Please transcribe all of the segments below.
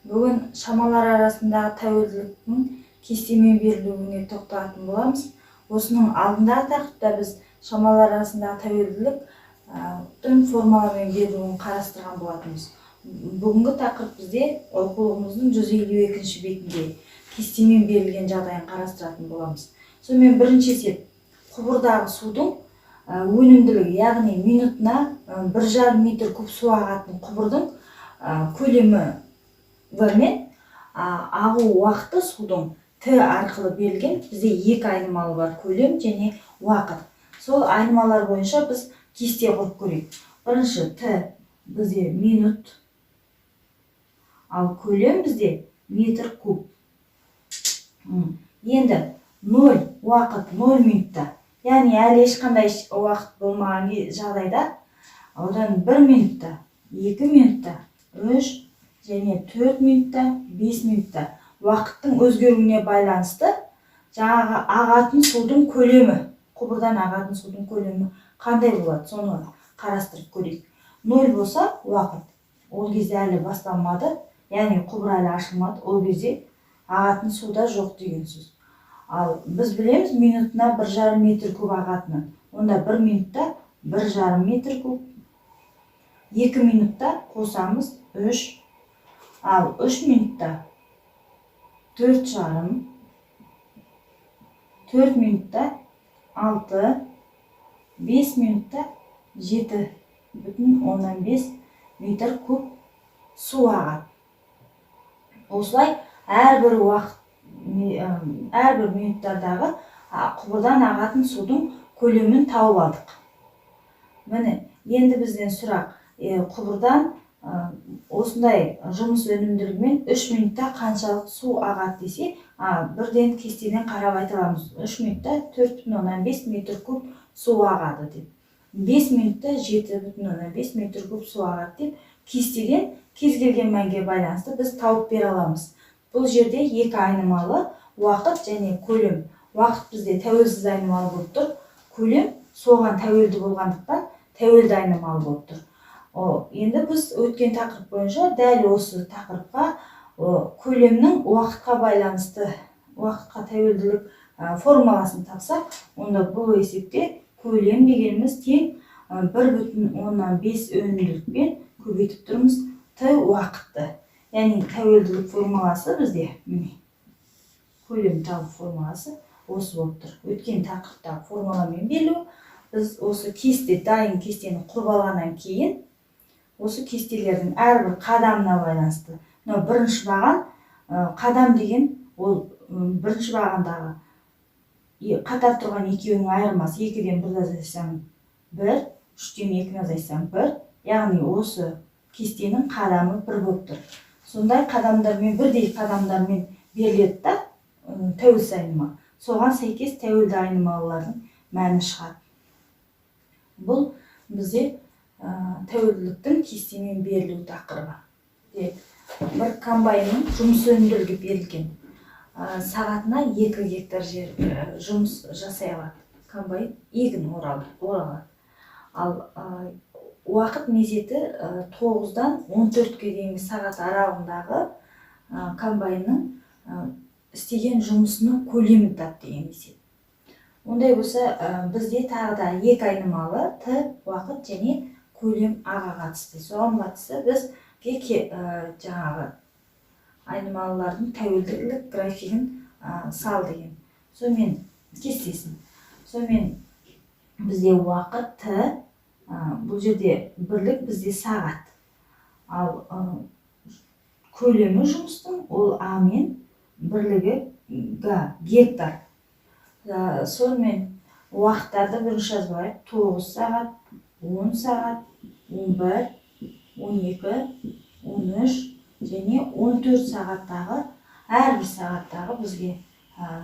Бүгін шамалар арасындағы тәуелділіктің кестемен берілуіне тоқталатын боламыз. Осының алдындағы тақырыпта біз шамалар арасындағы тәуелділіктің формаламен берілуін қарастырған болатынбыз. Бүгінгі тақырып бізде оқулығымыздың 152 бетінде кестемен берілген жағдайын қарастыратын боламыз. Сонымен, бірінші есеп: құбырдағы судың өнімділігі, яғни минутына 1,5 метр куб су ағатын құбырдың көлемі В мен ағу уақыты судың Т арқылы берілген. Бізде екі айнымалы бар: көлем және уақыт. Сол айнымалар бойынша біз кесте құрып көрейік. Бірінші, Т бізде минут, ал көлем бізде метр куб. Енді 0 уақыт, 0 минутта, яғни әлі ешқандай уақыт болмаған жағдайда, одан 1 минутта, 2 минутта, 3 және 4 минутта, 5 минутта уақыттың өзгеруіне байланысты жаңағы ағатын судың көлемі, құбырдан ағатын судың көлемі қандай болады, соны қарастырып көрейік. 0 болса уақыт, ол кезде әлі басталмады, яғни құбыр әлі ашылмады, ол кезде ағатын су да жоқ деген сөз. Ал біз білеміз минутына 1,5 метр куб ағатынын. Онда 1 минутта 1,5 метр куб, 2 минутта қосамыз 3, ал 3 минутта 4,5, 4 минутта 6, 5 минутта 7,5 метр куб су ағады. Осылай әрбір уақыт, әрбір минуттардағы құбырдан ағатын судың көлемін тауып алдық. Міне, енді бізден сұрақ: құбырдан осындай жұмыс өнімділігімен 3 минутта қаншалық су ағады десе, бірден кестеден қарап айта аламыз: 3 минутта 4,5 метр куб су ағады деп, 5 минутта 7,5 метр куб су ағады деп, кестеден кез келген мәнге байланысты біз тауып бере аламыз. Бұл жерде екі айнымалы: уақыт және көлем. Уақыт бізде тәуелсіз айнымалы болып тұр, көлем соған тәуелді болғандықтан, тәуелді айнымалы болып тұр. Енді біз өткен тақырып бойынша дәл осы тақырыпқа көлемнің уақытқа байланысты, уақытқа тәуелділік формуласын тапсақ, онда бұл есепте көлем дегеніміз тең 1,5 өнімділікпен көбейтіп тұрмыз т уақытты. Яғни тәуелділік формуласы бізде, міне, көлем табу формуласы осы болып тұр. Өткен тақырыптағы формуламен берілу. Біз осы кесте, дайын кестені құрып алғаннан кейін, осы кестелердің әрбір қадамына байланысты, мынау бірінші баған, қадам деген ол бірінші бағандағы қатар тұрған екеуінің айырмасы: екіден бірді азайтсаң, бір, үштен екіні азайтсаң, бір. Яғни осы кестенің қадамы бір болып тұр. Сондай қадамдармен, бірдей қадамдармен беріледі да тәуелсіз айнымалы, соған сәйкес тәуелді айнымалылардың мәні шығады. Бұл бізде тәуелділіктің кестемен берілу тақырыбы. Бір комбайнның жұмыс өнімділігі берілген. Сағатына 2 гектар жер жұмыс жасай алады комбайн, егін ора алады. Ал уақыт мезеті 9-дан 14-ке дейінгі сағат аралығындағы комбайнның істеген жұмысының көлемін тап деген есеп. Ондай болса, бізде тағы да екі айнымалы: т уақыт және көлем аға қатысты. Соған қатысты бізге жаңағы айнымалылардың тәуелділік графигін сал деген. Сонымен, кестесін. Сонымен, бізде уақыт т, бұл жерде бірлік бізде сағат, ал көлемі жұмыстың ол а мен бірлігі га, гектар. Сонымен, уақыттарды бірінші жазып алайық: 9 сағат, 10 сағат, 11, 12, 13 және 14 сағаттағы, әрбір сағаттағы бізге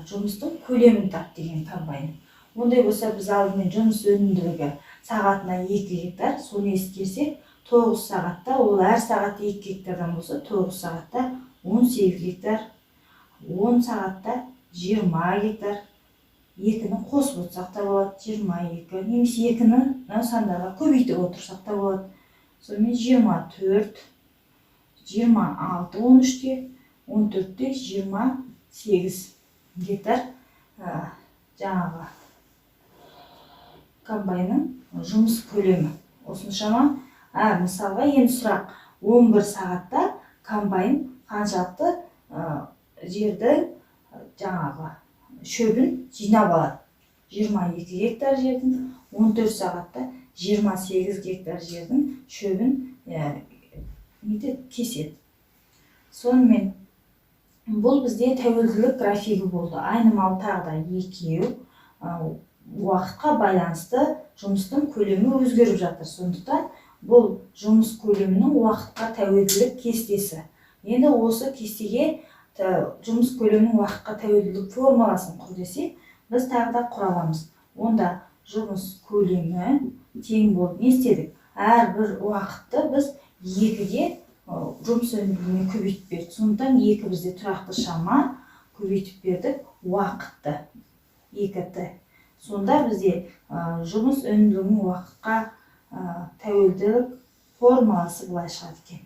жұмыстың көлемін тап деген комбайн. Ондай болса, біз алдымен жұмыс өнімділігі сағатына 2 гектар, соны ескерсек, 9 сағатта ол әр сағатта 2 гектардан болса, 9 сағатта 18 гектар, 10 сағатта 20 гектар. Екіні қосып отырсақ та болады, 22, немесе екіні мынау сандарға көбейтіп отырсақ та болады. Сонымен, 24 26, 13-те, 14-те 28 гектар жаңағы комбайнның жұмыс көлемі осыншама. Мысалға, енді сұрақ: 11 сағатта комбайн қаншалықты жерді, жаңағы шөбін жинап алады? 22 гектар жердің, 14 сағатта 28 гектар жердің шөбін нетеді, кеседі. Сонымен, бұл бізде тәуелділік графигі болды. Айнымалы тағы да екеу. Уақытқа байланысты жұмыстың көлемі өзгеріп жатыр, сондықтан бұл жұмыс көлемінің уақытқа тәуелділік кестесі. Енді осы кестеге жұмыс көлемінің уақытқа тәуелділік формуласын құр десе, біз тағы да құра аламыз. Онда жұмыс көлемі тең болып, не істедік? Әрбір уақытты біз екіге, жұмыс өнімділігіне көбейтіп бердік. Сондықтан екі бізде тұрақты шама, көбейтіп бердік уақытты, 2 т. Сонда бізде жұмыс өнімділігінің уақытқа тәуелділік формуласы былай шығады екен.